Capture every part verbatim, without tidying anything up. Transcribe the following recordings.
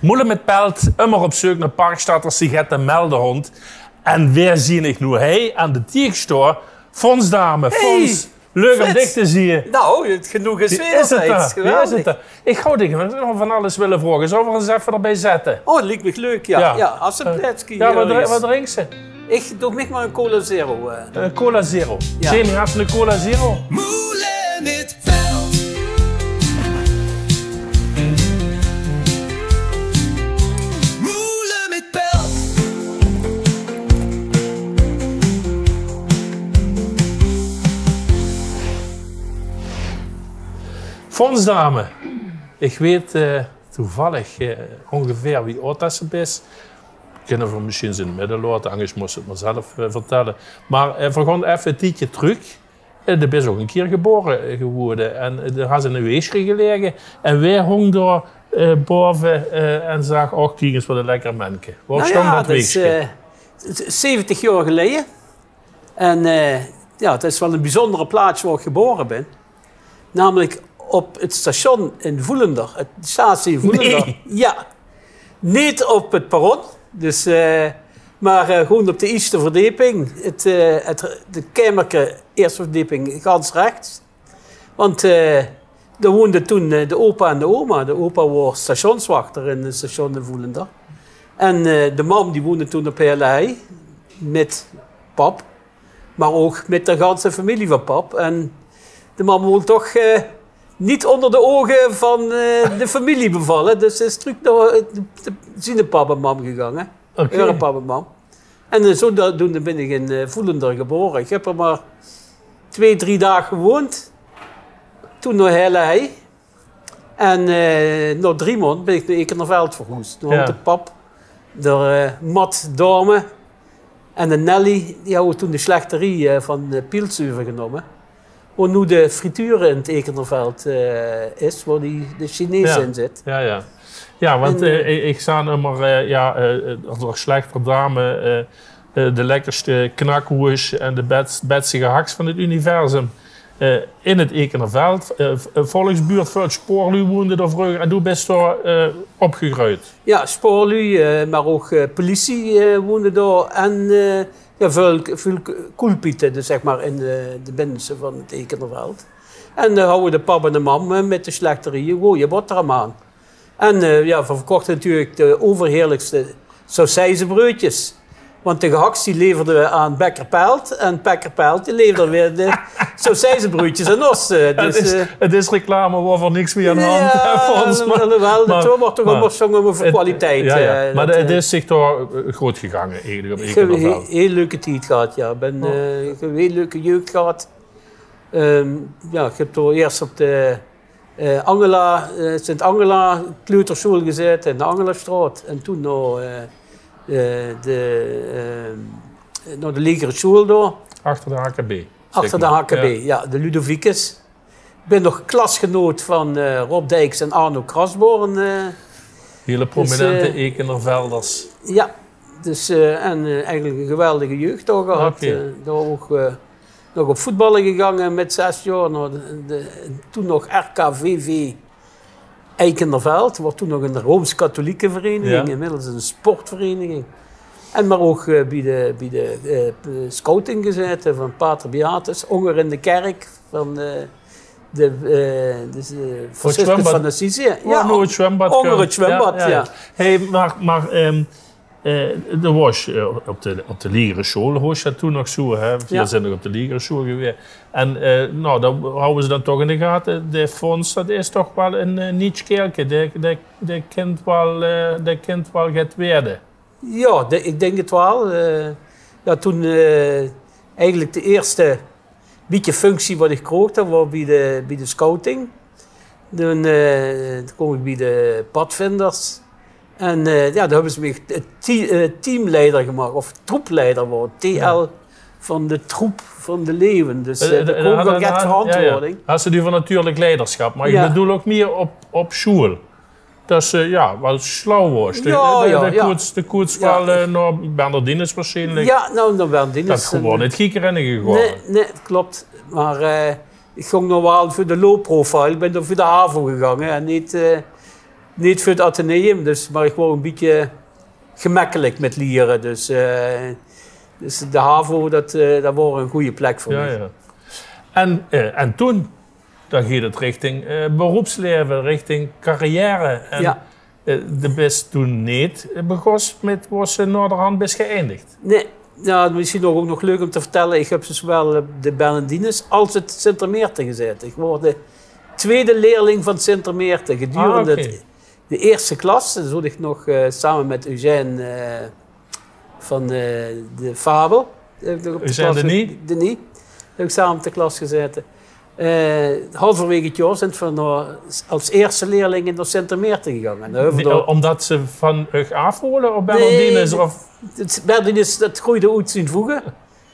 Moele mit Pelt, ummer op zeuk nao Parkstadters die get te melde hont. En wae zeen ich noe hie aan de tieg staon? Fons Damen. Hey, Fons, leuk um dich te zeen. Nou, het genoeg is wederzijds. Geweldig. Ich zou dich nog van alles wille vraoge. Zölle v'r ós effe d'rbie zètte? Oh, dat liek mich leuk, ja. Ja. Ja, as 'n Eh, plaatske ja, wat, wat drinks se? Ich doon mich mer 'n cola zero. Eh. 'n Cola zero. Ja. Jamie, has se 'n cola zero? Moele mit Pelt. Moele mit Pelt. Fons Damen, ich weet eh, toevallig eh, óngeveer wie aod det se bis. Kinne v'r mesjiens in 't midde laote, angers mós se 't mer zelf eh, vertèlle. Mer eh, v'r gaon effe 'n tiedje trök. Eh, doe bis ouch 'ne kier gebore eh, gewore. En eh, doe has se in 'n weesje gelaege. En wae hóng dao eh, bove eh, en zag: "Och, kiek ins wat 'n lekker menke." Wao stóng det weesje? Nou ja, dat is eh, zeventig jaor geleje. En eh, ja, het is waal 'n biezóndere plaats wao ich gebore bin. Namelik op het station in Voelender, het statie in Voelender. Nee. Ja. Neet op het perron, dus eh, mer eh, gewoen op de ierste verdieping. Het eh, het, de kamerke, ierste verdieping, gans rechts. Want eh, dao woonde toen eh, de opa en de oma. De opa waor stationswachter in het station in Voelender. En eh, de mam die woonde toen op Heerlehei mit pap, mer ouch mit de ganse femilie van pap. En de mam wool toch eh, neet ónger de ouge van eh, de femilie bevalle. Dus is trök nao eh, de, de, zien pap en mam gegange. Oké. Häöre pap en mam. En eh, zodoende bin ich in eh, Voelender gebore. Ich höb d'r mer twee, drie daag gewoend. Toen nao Heerlehei. En eh, nao drie maond bin ich nao Eekenerveld verhoesd. Doe had de pap, de eh, Mat Dame en de Nelly, die hawwe toen de slechterie eh, van eh, Piels euvergenómme. Wao noe de friture in 't Eekenerveld eh, is, wao die, de Chinees in zit. Ja, ja. Ja, want eh, ich, ich zaan ummer, eh, ja, eh, eh, de slechter dame, eh, eh, de lekkerste knakwoesj en de bets-, betsige haks van 't universum. Eh, in 't Eekenerveld, eh, v-, eh, volksbuurt, väöl spoorluuj woonde dao vreuger en doe bis dao eh, opgegreujd. Ja, spoorluuj, eh, mer ouch eh, politie eh, woonde dao en eh, ja, väöl, väöl k-, koelpiete, dus zeg mer in eh, de binnenste van 't Eekenerveld. En eh, hawwe de pap en de mam eh, mit de slechterie 'n gooj boterham aan. En eh, ja, v'r verkochte natuurlik de euverheerlikste sausijzenbreudjes. Want de gehaks die leverde v'r aan Bekker Pelt. En Bekker Pelt die leverde weer de sausijzenbreudjes aan ós. Eh, dus, 't is, eh, 't is reclame wao v'r niks mieë aan hant, ja, hè, Fons, mer, alhoewel, mer, 't waor toch mer, ummer zóng veur kwaliteit, ja, ja. Eh, mer det, eh, 't is zich toch eh, good gegange, eigelik, op Eekenerveld. Ich höb 'n hiel, hiel leuke tied gehad, ja. Ich bin eh, ich höb 'n hiel leuke jeug gehad. Ehm, ja, ich höb toch ierst op de eh, Angela, eh, Sint-Angela kleutersjool gezaete in de Angelastraot. En toen nao eh, eh, de, eh, nao de liegere sjool dao. Achter de H K B, zeg mer. Achter de H K B, ja, de Ludovicus. Ich bin nog klasgenoot van eh, Rob Dijks en Arno Krasborn. Eh. Hiel prominente Eekenervelders. Ja, dus eh, en eh, eigelik 'n geweldige jeug dao gehad. Oké. Eh, dao ouch eh, nog op voetballe gegange mit zes jaor nao de, de, toen nog R K V V Eikenerveld, waor toen nog 'n rooms-katholieke vereniging, inmiddels 'n sportvereniging. En mer ouch eh, bie de, bie de eh, scouting gezaete van pater Beatus, ónger in de kèrk van eh, de, eh, de, eh, Franciscus van Assisi. Ja, ónger 't zwembad, ja. Hey, mer, mer ehm, Eh, de waors eh, op de, op de liegere sjool, waors se toen nog zoe, hè? Veer zeen nog op de liegere sjool gewaes. En eh, nou, dan hawwe ze dan toch in de gate, de Fons, det is toch waal 'n eh, niets kaerelke. Dae, dae, dae kint waal, eh, dae kint waal get waerde. Ja, de, ich dink 't waal. Eh, ja, toen eh, eigelik de ierste bietje functie wat ich kroog, det waor bie de, bie de scouting. Toen eh, toen koom ich bie de padvinders. En eh, ja, dao höbbe ze mich te-, eh, teamleider gemaak, of troepleider waor 't, T L van de troep van de leeuwe. Dus eh, dao kroog ich waal get verantwoording. Has se noe van natuurlik leiderschap, mer ich bedoel ouch mieë op, op sjool. Det se, ja, waal sjlauw waors. De, de, de koets, de koets waal eh, nao Bernardinus waarsjienlik. Ja, nou, nao Bernardinus. Det gewoon neet giekerinne gegaon. Nee, nee, klop. Mer eh, ich góng nog waal veur de low profile. Ich bin dao veur de havo gegange en neet eh, Neet veur 't atheneum, dus, mer ich woor ein bietje gemekkelik mit liere. Dus, eh, dus de havo, dat, eh, dat woor ein gooj plek veur mich. En, eh, en toen, dan geit 't richting, eh, beroepsleëve, richting carrière. En, eh, de bis toen neet, eh, begós mit woe se naoderhand bis geëindigd. Nae, ja, misschien nog, ouch nog leuk om te vertelle. Ich höb zowaal op de Bernardines als 't Sint-Meerten gezaete. Ich woor de twiede leerling van Sint-Meerten. Gedurende 't de eerste klas, toen zoot ich nog, eh, same mit Eugène, eh, van, eh, de Fabel. Höb ich nog op de Eugène klas Denis? Denis. Höb ich same op de klas gezaete. Eh, halverwege 't jaor zint v'r nao, als eerste leerlinge nao Sint-Meerten gegange. En dao höbbe v'r dao... Omdat ze van uch aafwole op Bernardines? Nae, of? 't Bernardines, dat greujde oet zien voege.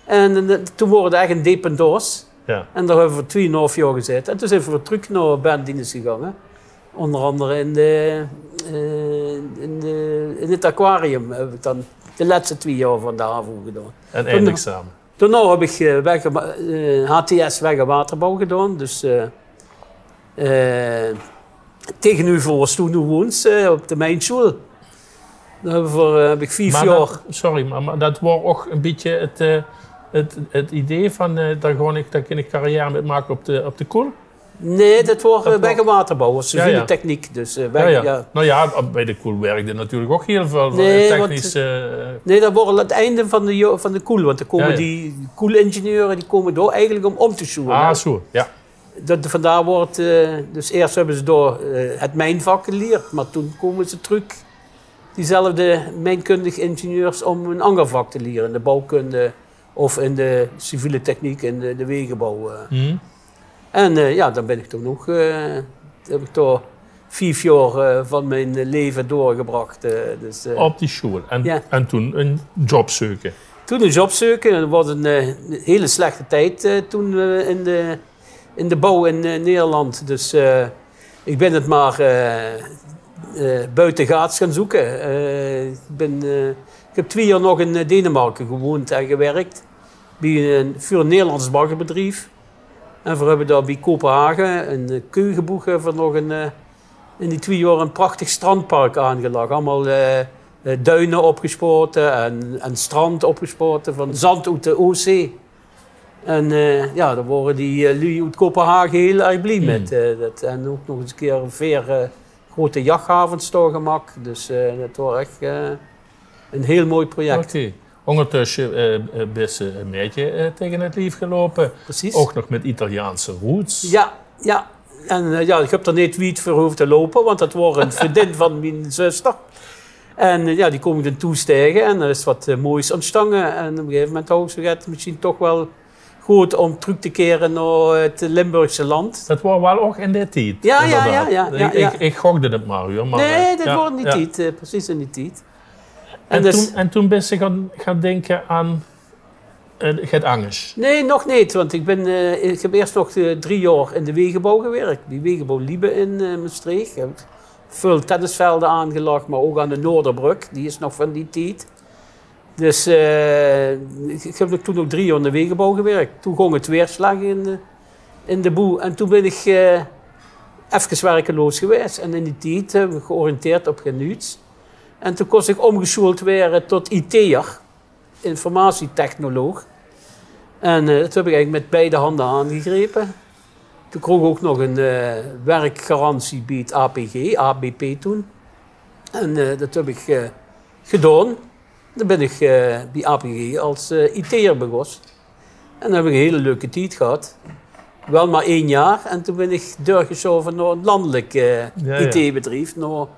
En, eh, toen woor 't ech ein dependance. Ja. En dao höbbe v'r twieënhaaf jaor gezaete. En toen zint v'r weer trök nao Bernardines gegange. Ónger angere in de, eh, in de, in 't aquarium höb ich dan de lètste twieë jaor van de havo gedaon. En eindeexame? Daonao höb ich, eh, weg, eh, H T S Weg- en Waterbouw gedaon. Dus, eh, eh, tegeneuver woe s doe noe woons, eh, op de Mijnsjoel. Dao höbbe v'r, eh, höb ich vief jaor... Sorry, mer, mer dat woor ouch ein bietje 't, eh, 't, 't idee van, eh, dao gaon ich, dao kin ich carrière mit make op de, op de koel? Nae, dat woor, eh, Weg- en Waterbouw, civiele techniek. Dus, eh, weg, ja. Noe ja, bie de koel wirkde natuurlik ouch hieël väöl technisch, eh. Nae, dat woor 't einde van de, van de koel, want dao kome die koelingenieure, die kome dao eigelik om om te sjoele. Ah, zo, ja. Dat, vandaar woor 't, eh, dus iers höbbe ze dao, eh, 't mijnvak gelierd, mer toen kome ze trök, diezelfde mijnkundig ingenieurs, om ein anger vak te liere, in de bouwkunde of in de civiele techniek, in de, de wegebouw, eh. En, eh, ja, dan bin ich toen ouch, eh, höb ich dao vief jaor, eh, van mien, eh, laeve doorgebrach, eh, dus, eh. Op die sjoel. En, en toen ein job zeuke? Toen ein job zeuke. En dat woor ein, eh, hieël slechte tied, eh, toen, eh, in de in de bouw in, eh, Nederland. Dus, eh, ich bin 't mer, eh, eh, boete gaats gaon zeuke. Eh, ich bin, eh, ich höb twieë jaor nog in, eh, Denemarke gewoond en gewirk. Bie ein, veur ein Nederlands baggerbedrief. En v'r höbbe dao bie Kopenhage, in, eh, Keugebuch, höbbe v'r nog ein, eh, in die twieë jaor ein prachtig strandpark aangelag. Allemaol, eh, eh, duine opgespote en, en strand opgespote van zand oet de Oostzee. En, eh, ja, dao wore die, eh, luuj oet Kopenhage hieël erg blie mit. Eh, dat, en ouch nog ins ein kier veer, eh, groete jachthavens dao gemaak. Dus, eh, dat woor ech, eh, ein hieël mooi project. Oké. Óngertösse, eh, eh, bis se ein maedje, eh, taenge 't lief geloupe. Precies. Ouch nog mit Italiaanse roots. Ja, ja. En, eh, ja, ich höb d'r neet wied veur hove te loupe, want dat woor ein vriendin van mien zuster. En, eh, ja, die kóm ich dan toes taenge en d'r is wat, eh, moois óntstange. En op ein gegaeve moment hou ich zoe get, misschien toch waal good om trök te kere nao 't Limburgse land. Dat woor waal ouch in dae tied, ja, ja, inderdaad. Ja, ja, ja. Ich, ich gokde 't mer, huur. Nae, eh, dat woor in die tied, eh, precies in die tied. En toen, en toen bis se gaon, gaon dinke aan, eh, get angers? Nae, nog neet, want ich bin, eh, ich höb iers nog, eh, drie jaor in de wegebouw gewirk. Bie Wegebouw Liebe in, eh, Mestreech. Höb ich väöl tennisvelde aangelag, mer ouch aan de Noorderbrök. Die is nog van die tied. Dus, eh, ich, ich höb toen ouch drie jaor in de wegebouw gewirk. Toen góng 't weer slech in de, in de boe. En toen bin ich, eh, efkes werkeloos gewaes. En in die tied höb ich mich georiënteerd op genuuts. En toen kós ich ómgesjoeld waere tot I T'er, informatietechnoloog. En, eh, dat höb ich eigelik mit beide hande aangegrepe. Toen kroog ich ouch nog ein, eh, werkgarantie bie 't A P G, A B P toen. En, eh, dat höb ich, eh, gedaon. Dan bin ich, eh, bie A P G als, eh, I T'er begós. En dan höb ich ein hieël leuke tied gehad. Waal mer ein jaor. En toen bin ich doorgesjove nao ein landelik, eh, I T-bedrief, nao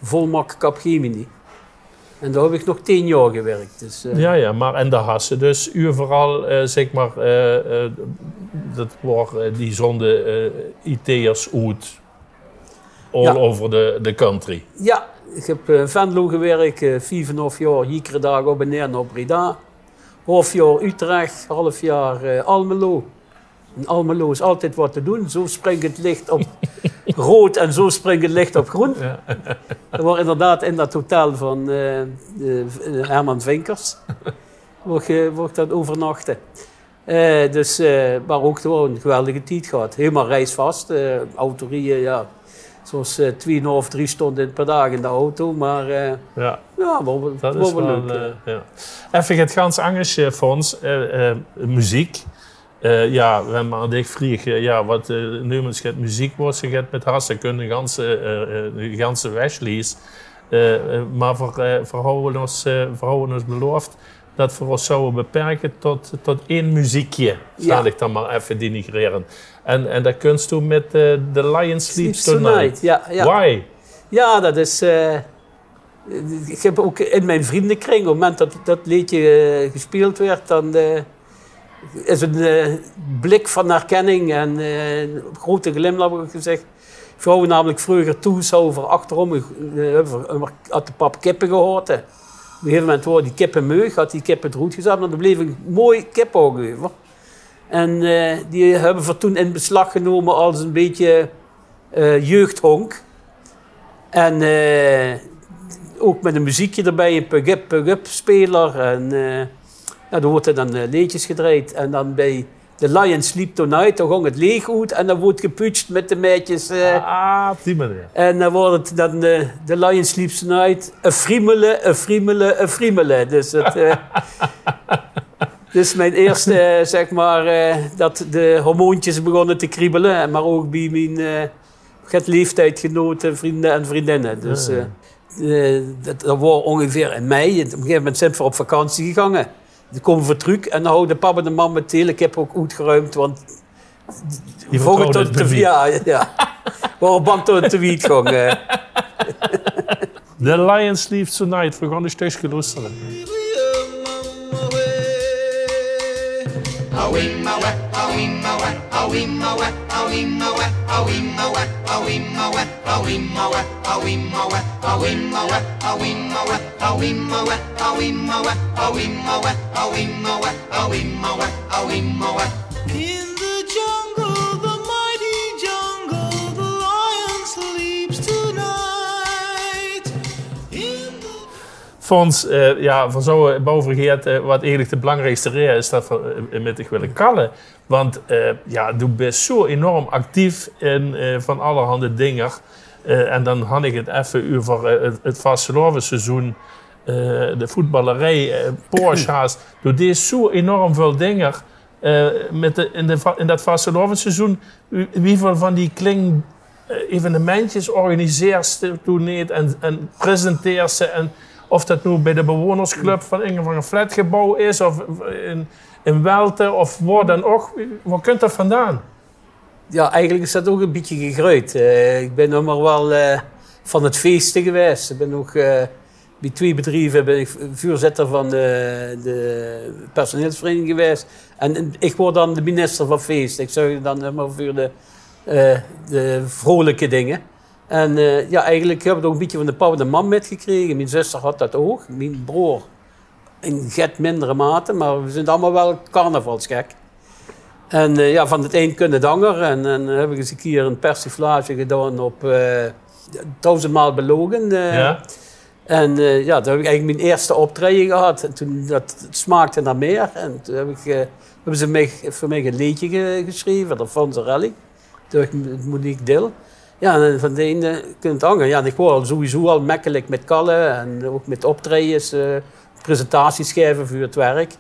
Volmac Capgemini. En dao höb ich nog tieën jaor gewirk. Dus, eh. Ja, ja, mer en dao has se dus euveral, eh, zèk mer, eh, eh, dat woor, eh, die zónde, eh, I T'ers oet all over the, the country. Ja, ich höb, eh, in Venlo gewirk, eh, vief en 'n haaf jaor, jiedere daag op en neer nao Breda. Haaf jaor Utrecht, haaf jaor, eh, Almelo. En Almelo is altied wat te doon. Zoe springk 't lich op roead en zoe springk 't lich op groen. Ja. D'r woor inderdaad in dat hotel van, eh, eh, Herman Vinkers. Woor ich, eh, woor ich dan euvernachte. Eh, dus, eh, mer ouch gewoon ein geweldige tied gehad. Hielemaol reisvas, eh, autorieje, ja. Zoeas, eh, twieënhaof, drie sjtónde per daag in de auto, maar, eh, ja, waal, waal leuk, eh. Effe get gans angers, eh, Fons, eh, eh, meziek. Eh, ja, wen me aan dich vreeg, eh, ja, wat, eh, neumens get meziek, wos se get mit has, dan kunde ganse, eh, eh, ganse wesjlies. Eh, eh, maar ver, eh, verhouwe os, eh, verhouwe os beloof dat ver os zouwe beperke tot, tot ein meziekje, zal ik dan maar effe denigreren. En, en dat kunst doe mit, eh, The Lion Sleeps Tonight. Ja, ja. Why? Ja, dat is, eh, ik heb ook in mijn vriendenkring, op het moment dat dat leedje, eh, gespeeld werd, dan, eh, is een, eh, blik van herkenning en, eh, een grote glimlach op het gezicht. Vrouwen namelijk vroeger toe zouden voor achterom, eh, hebben we, had de pap kippen gehoten. Op een gegeven moment worden die kippen meug, had die kippen eruit gezet, maar er bleef een mooi kippenhok over. En, eh, die hebben we toen in beslag genomen als een beetje, eh, jeugdhonk. En, eh, ook met een muziekje erbij, een puk-up, puk-up speler. En, eh, ja, er worden dan, eh, leedjes gedraaid. En dan bij The Lion Sleep Tonight, dan ging het leeg uit en dan wordt gepuutsd met de meidjes, eh. Ah, op die manier. En dan wordt het dan, eh, The Lion Sleeps Tonight, een friemelen, een friemelen, een friemelen. Dus het, eh, dus mijn eerste, eh, zeg maar, eh, dat de hormoontjes begonnen te kriebelen, maar ook bij mijn, eh, het leeftijdgenoten, vrienden en vriendinnen. Dus, eh, eh, dat, dat was ongeveer in mei. En op een gegeven moment zijn we op vakantie gegaan. Dan komen we terug en dan houden papa en mam het hele kippenhok uitgeruimd, want die vonden het te, ja, ja. We waren bang dat het te wiet ging, eh. The Lion Sleeps Tonight, we gaan een stukje luisteren. In the jungle, the mighty jungle, the lion sleeps tonight. In the Fons, eh, ja, van zoe, eh, boven vergeet, eh, wat eigenlijk de belangrijkste reden is dat we, eh, met dich willen kallen. Want, eh, ja, doe bist zo enorm actief in, eh, van allerhande dinger. Eh, en dan had ik het effe over, eh, het, het vastelaovesseizoen, eh, de voetballerij, eh, Porsche. Doe dees zo enorm veel dinger. Eh, met de, in, de, va- in dat vastelaovesseizoen, wie, wieväöl van die kling, eh, evenementjes organiseers doe neet en, en presenteers ze? En of dat noe bij de bewonersclub van een of ander flatgebouw is, of in, in Welte, of waar dan ook, waar kunt dat vandaan? Ja, eigenlijk is dat ook een beetje gegroeid. Eh, ik ben immer wel, eh, van het feesten geweest. Ik ben ook, eh, bij twee bedrijven ben ik voorzitter van de, de personeelsvereniging geweest. En, en ik word dan de minister van feesten. Ik zorg dan immer voor de, eh, de vrolijke dingen. En, eh, ja, eigenlijk heb ik het ook een beetje van de pap en de mam mitgekregen. Mijn zuster had dat ook. Mijn broer in get mindere mate, maar we zijn allemaal wel carnavalsgek. En, eh, ja, van het een kun je het ander. En, en heb ik eens een keer een persiflage gedaan op, eh, Duizendmaal Belogen. Eh. Ja. En, eh, ja, toen heb ik eigenlijk mijn eerste optreden gehad. En toen, dat smaakte naar meer. En toen heb ik, eh, hebben ze mij, voor mij een leedje ge- geschreven, de Fonzarelli. Door Monique Dil. Ja, en van de ene kunt het ander. Ja, en ik word al sowieso al makkelijk met kallen en ook met optredens, eh, presentaties geven voor het werk.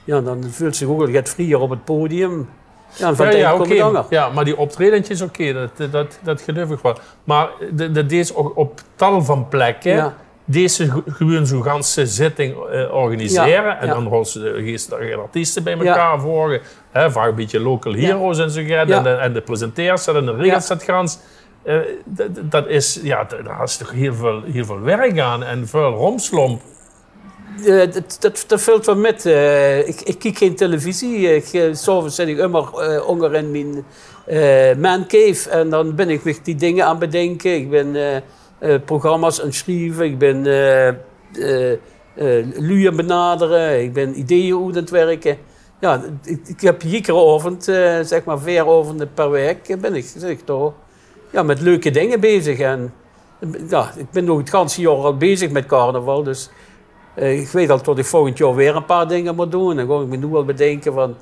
Ja, dan voelt zich ook al get vrijer op het podium. Ja, en van het een komt het ander. Ja, maar die optredentjes, oké, dat, dat, dat geloof ik wel. Maar de- dat dees ook op tal van plekken. Ja. Deze ge- gewoon zo'n ganse zitting, eh, organiseren. En dan hols je de geest- artiesten bij elkaar volgen. Hè, vaak een beetje local heroes en zo. En, de- en de presenteert dat en de regelt dat gans. Eh, dat, dat is, ja, dat, daar is toch heel veel, heel veel werk aan en veel romslomp. Eh, dat, dat, dat vult wel met. Eh, ik, ik kijk geen televisie. Ik, eh, 's avonds zit ik immer, eh, onderin mijn, eh, mancave. En dan ben ik weer die dingen aan bedenken. Ik ben, eh, eh, programma's aan het schrijven. Ik ben, eh, eh, eh, lui aan benaderen. Ik ben ideeën uit aan het werken. Ja, ik, ik heb iedere avond, eh, zeg maar, vier avonden per week ben ik, zit ik toch, ja, met leuke dingen bezig. En, ja, ik ben nog het ganse jaar al bezig met carnaval. Dus, eh, ik weet al dat ik volgend jaar weer een paar dingen moet doen. Dan ga ik me nu al bedenken van,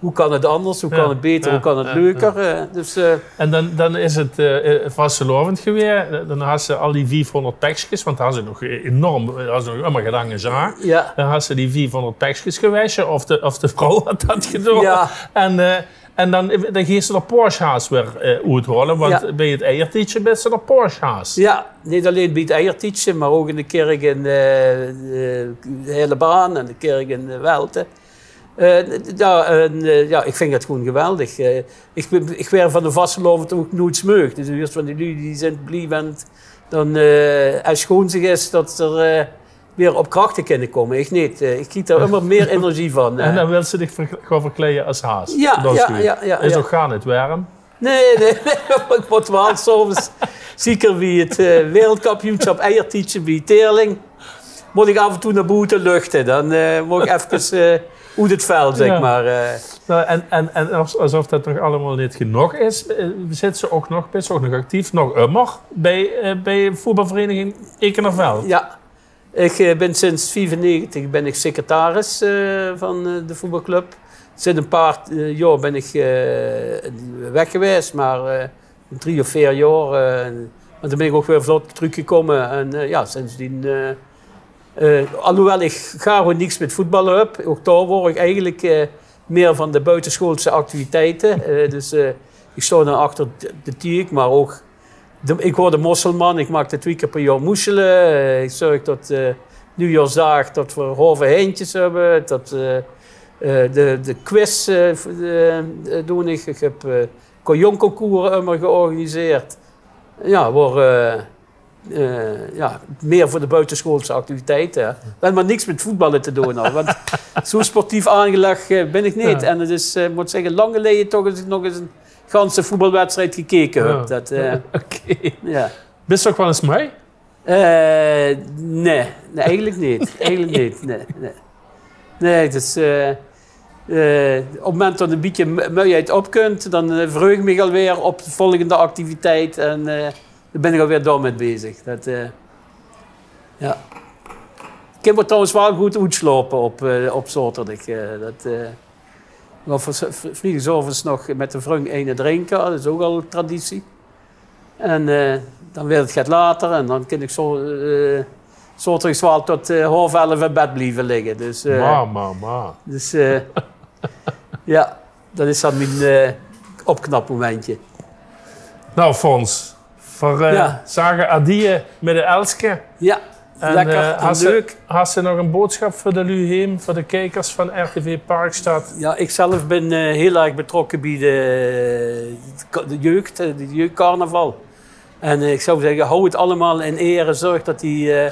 Hoe kan 't anders? Hoe kan 't beter? Hoe kan 't leuker? Eh, dus, eh, En dan, dan is 't, eh, eh, vastelaovend gewaes. Dan has se al die viefhóngerd pekskes, want dan has se nog enorm, has se nog ummer gedaan en zo. Ja. Dan has se die viefhóngerd pekskes gewesje, of de, of de vrouw had dat gedaon. Ja. En, eh, en dan, dan gees se de paoshaas weer, eh, oethaole, want bie 't eiertiedje bis se de paoshaas. Ja, neet allein bie 't eiertiedje, maar ouk in de kirk in, eh, eh, Hellebaan en de kirk in, eh, Welte. Eh, ja, en, eh, ja, ik vind 't gewoen geweldig. Eh, ik bin, ik waer van de vastelaovend ouk noeits meug. Dus de huurs van die luuj die zint blie, want dan, eh, es 't gewoen zich is dat ze, eh, weer op krachte kinne komme. Ik neet. Eh, ik krieg dao ummer meer energie van, eh. En dan wils se dich ver-, gaon verkleie es haas. Ja, ja, ja, ja. Is ouk gaar neet werm. Nee, nee, nee. Ik mót waal soms, zeker bie 't, eh, wereldkampioenschap eiertiedje bie Teerling, mót ik af en toe nao boete luchte. Dan, eh, mót ik efkes, eh, oet 't vel, zeg maar, eh. Nou, en, en, en als-, alsof dat nog allemaol neet genóg is, eh, zits se ouk nog, bis se ouk nog actief, nog ummer, bie, eh, bie voetbalvereniging Ekenerveld? Ja, ik, eh, bin sinds viefennegentig bin ik secretaris, eh, van, eh, de voetbalclub. Sinds een paar, eh, jaor bin ik, eh, weg gewaes, maar, eh, drie of veer jaor. Eh, maar dan bin ik ouk weer vlot trökgekomme. En, eh, ja, sindsdien, eh, eh, alhoewel ik gaar niks met voetballen heb, ouk dao waer ik eigenlijk, eh, meer van de buitenschoolse activiteiten. Eh, dus, eh, ik stao dan achter de, de tiek, maar ouk de, ik waer de mosselman. Ik maak de twee keer per jaor moesjele. Eh, ik zörg dat, eh, nuujaarsdaag dat we hove heintjes hebben. Dat, eh, eh, de, de quiz, eh, v-, eh, eh, doon ik. Ik heb, eh, kajonconcours ummer georganiseerd. Ja, waer, eh, eh, ja, meer veur de buitenschoolse activiteite, hè. Wel, maar niks met voetballen te doon had, want zo sportief aangeleg, eh, bin ik neet. Ja. En 't is, eh, mót ik zegge, lang geleje toch es ik nog ens een ganse voetbalwedstrijd gekeke heb. Ja. Dat, eh, oké. Ja. Bis se ouk waal ens mei? Eh, nee. Nee, eigenlijk neet. Eigenlijk neet. Nee, nee. Nee, dus, eh, eh, op 't moment dat een bietje mu-, muiheid opkumt, dan, eh, verheug ik mich alweer op de volgende activiteit en, eh, dan bin ik alweer dao met bezig. Dat, eh, ja. Ik kan me trouwens wel goed oetslaope op, eh, op zaoterdig. Eh, dat, eh, we v-, v-, vliegen 's aoves nog met de vrung eine drinken, dat is ouk al traditie. En, eh, dan waert 't get later en dan kan ik zo, eh, zaoterdigs waal tot, eh, half elf in bed blieve ligge. Dus, eh, Ma, ma, ma. Dus, eh, ja, dat is dan mien, eh, opknapmomentje. Nou, Fons, v'r, eh, zage adieë met de Elske. Ja. En, lekker, eh, has se, leuk. Has se nog een boodschap veur de luuj heem, veur de kiekers van R T V Parkstad? Ja, ik zelf bin, eh, heel erg betrokken bie de, de jeugd, eh, de jeugdcarnaval. En, eh, ik zou zegge, hou 't allemaal in ere. Zörg dat die, eh,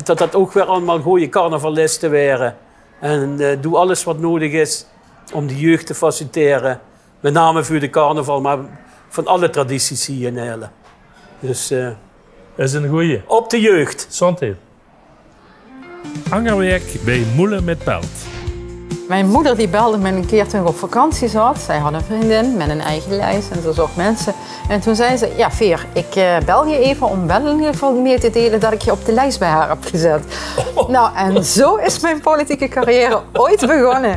dat dat ouk weer allemaal goeie carnavaliste waere. En, eh, doe alles wat nodig is om de jeugd te faciliteren. Met name veur de carnaval, maar van alle tradities hie in Heële. Dus, eh, is een goeie. Op de jeugd. Gezondheid. Anger waek bie Moele met Pelt. Mijn moeder die belde me een keer toen ik op vakantie zat. Zij had een vriendin met een eigen lijst en ze zocht mensen. En toen zei ze: "Ja, Veer, ik, eh, bel je even om wel in ieder geval mee te delen dat ik je op de lijst bij haar heb gezet." Nou, en zo is mijn politieke carrière ooit begonnen.